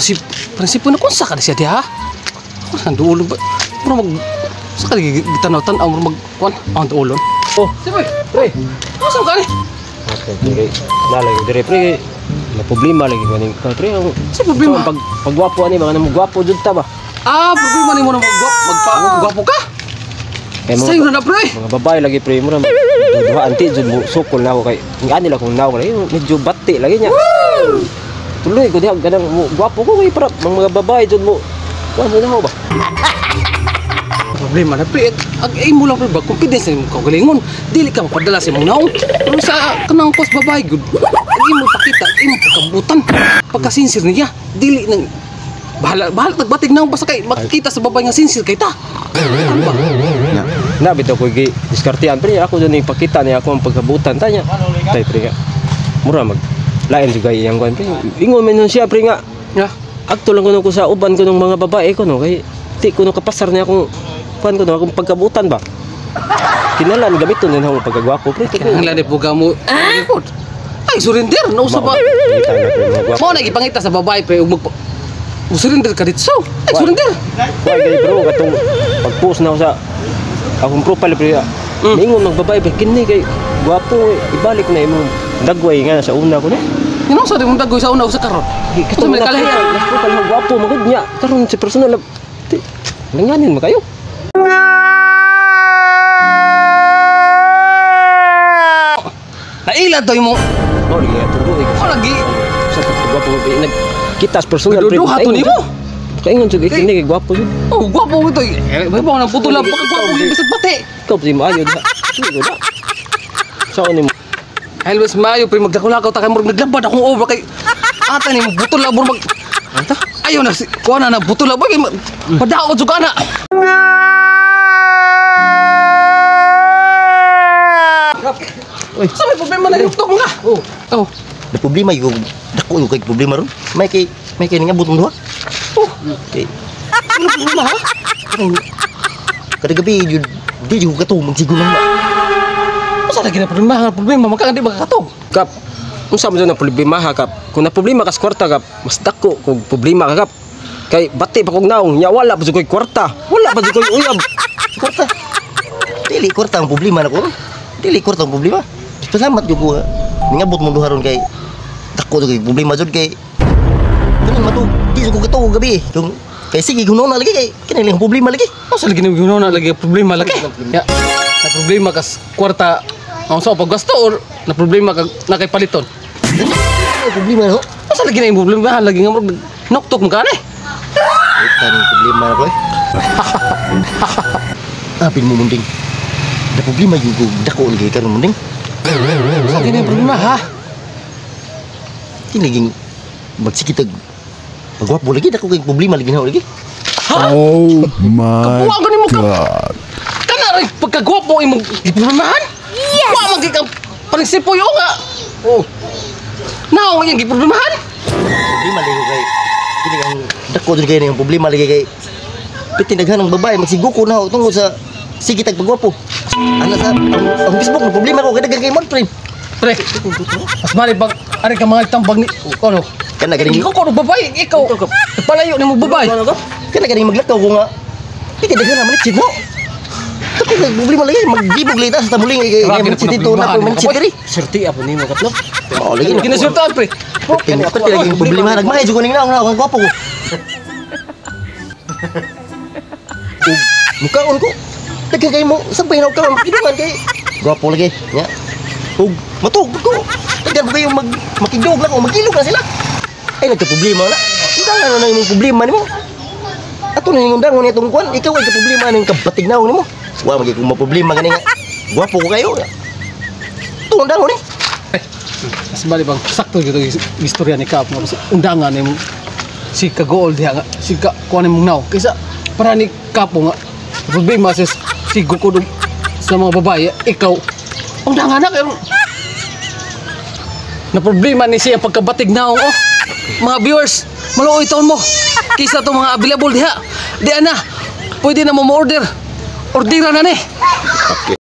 Si prinsipo na kung sa ka siya diha. Ako nang duolon ba? Mura mag sa ka gitanaw-tanaw mura mag kuan ang duolon. Oh, Sige, pre. Asa ka ni? Okay, dire. Nalagi dire pre. Na problema lagi ba ning pre? Ang Sa problema? Pag pagwapo ani mga namo gwapo jud ta ba. Ah, problema nimo na magpa gwapo ka. Kay mga Sayo na na pre. mga babae lagi pre mura duha anti jud mo sukol na ako kay ngani lang kung naw lagi medyo bati lagi niya. Tuloy ko diha ganang mo gwapo ko kay para mga babae jud mo. Kuan mo na ba? Problema na pre. Ag imo lang pre ba confidence nimo kaugalingon. Dili ka mapadala sa imong naong. Pero sa kanang kos babae gud. Ang imo pakita, imo pagkabutan. Pagka-sincere niya, dili nang bahala bahala tagbatig naong basta kay makita sa babae nga sincere kay ta. Ano ba? Na, na bitaw ko gi diskartean pre ako jud ning pakita niya ako ang pagkabutan ta niya. Tay pre nga. Mura mag lain jud kay iyang kuan pre. Ingon man nun siya pre nga. Ya. Agto lang kuno ko sa uban ko ng mga babae ko no kay di ko no kapasar niya akong kuan ko no akong pagkabutan ba. Kinalan gamiton din akong pagkagwapo pre. Kinahanglan ni puga mo. Ay, surrender no sa ba. Pangita na pre mga gwapo. Mo na gipangita sa babae pre ug mag surrender ka dito. Ay, surrender. Kuan kay bro katong pag-post na ako sa akong profile pre. Ningon mag babae pre kini kay gwapo ibalik na imong dagway nga sa una ko no. Ngano sa di mong dagoy sa una ug sa karon? Kato Sa may na kalahi. profile mo gwapo magud niya karon si personal nanganin mo kayo. Naila to imo. Mo lagi atong duoy. O lagi Sa gwapo nag kita sa personal pre. Duduha to nimo. Kaingon jud kini kay gwapo jud. Oh, gwapo ito. Eh, may ba nang putol lang pagkagwapo gyud bisag bati. Ikaw pa si maayo diha. Tuloy ko na. Saan ni mo? Always maayo pre maglakulakaw ta kay murag naglabad akong over kay ata ni mo butol lang murag mag Anta? Ayaw na si kuha na na butol lang kay padaot jud ka na. Uy. Sa may problema na yung mga. Oh. Oh. Na problema yung dako yung kay problema ron. May kay ningabot mong duha. Oh. Kay Ano problema ha? kada gabi yun di jud ko katong magsigo lang na. Usa lagi na problema, nga problema magka di makakatog. Kap. Unsa man jud na problema ha kap? Kung na problema ka sa kwarta kap, mas dako kog problema ka kap. Kay bati pa kog naong, nya wala pa jud koy kwarta. Wala pa jud koy uyab. Kwarta. Dili kwarta ang problema nako. Dili kwarta ang problema. Pasalamat jud ko ningabot mong duha ron kay dako jud kay problema jud kay kanang matug di jud ko katong gabi. Kung kay sige guno na lagi kay kini lang problema lagi. Usa lagi na lagi problema lagi. Ya. Na problema kas kwarta ang sa paggasto or na problema ka na kay paliton. Ano problema no? Usa lagi na yung problema lagi nga murag noktok mo ka ni. Ito ang problema nako eh. Apin mo munding. Na problema jud ko dako lagi karon munding. Usa lagi na yung problema ha. Kini laging magsikitag pagwapo lagi dako kay problema lagi na lagi. Ha? Oh my Kabuang gani mo ka. God. Kana rin pagkagwapo imong giproblemahan? Yes. Wa man gyud kang prinsipo yo nga. Oh, Naong iyang giproblemahan? Problema lagi ko kay kini ang dako jud kay ang problema lagi kay pitin daghan ang babae magsiguko na ako tungod sa sige tag pagwapo. Ana sa ang Facebook na problema ko kay daghan kay friend. Pre, mas mali bang ari ka mga tambag ni ano? Kana ganing Ikaw ko babae, ikaw. Palayo nimo babae. Kana ganing maglakaw ko nga pitin daghan naman chit no. Dako kay problema lagi maggibog lagi ta sa tamuling kay Grabe na man chit dito na problema, man chit diri. surti apo nimo kap no. Oh lagi na. Ginasultahan pre. Pitin lagi ang problema nagmahay jud ko ning naong ang gwapo ko. Ug mukaon ko. Daghan kay mo sampay na kaon kidungan kay gwapo lagi nya. Ug matug ko. Daghan pa kayo mag makidog lang o magilog na sila. Ay nagka problema na. Undangan na imong problema nimo. Ato na ning undangon itong kuan, ikaw ay ka problema ning kabatig naong nimo. Wa man gyud kung maproblema gani nga. Gwapo ko kayo. Ito undangon ni. Mas mali bang sakto gyud ang istorya ni Kap nga undangan nimo si Kagool diha nga si ka kuan nimong naw kaysa para ni Kapo nga problema sa si Gukod sa mga babae ikaw undangan na kayo na problema ni siya pagkabatig naong oh mga viewers maluoy taon mo kaysa itong mga available diha di ana pwede na mo mo-order ordera na ni. Okay.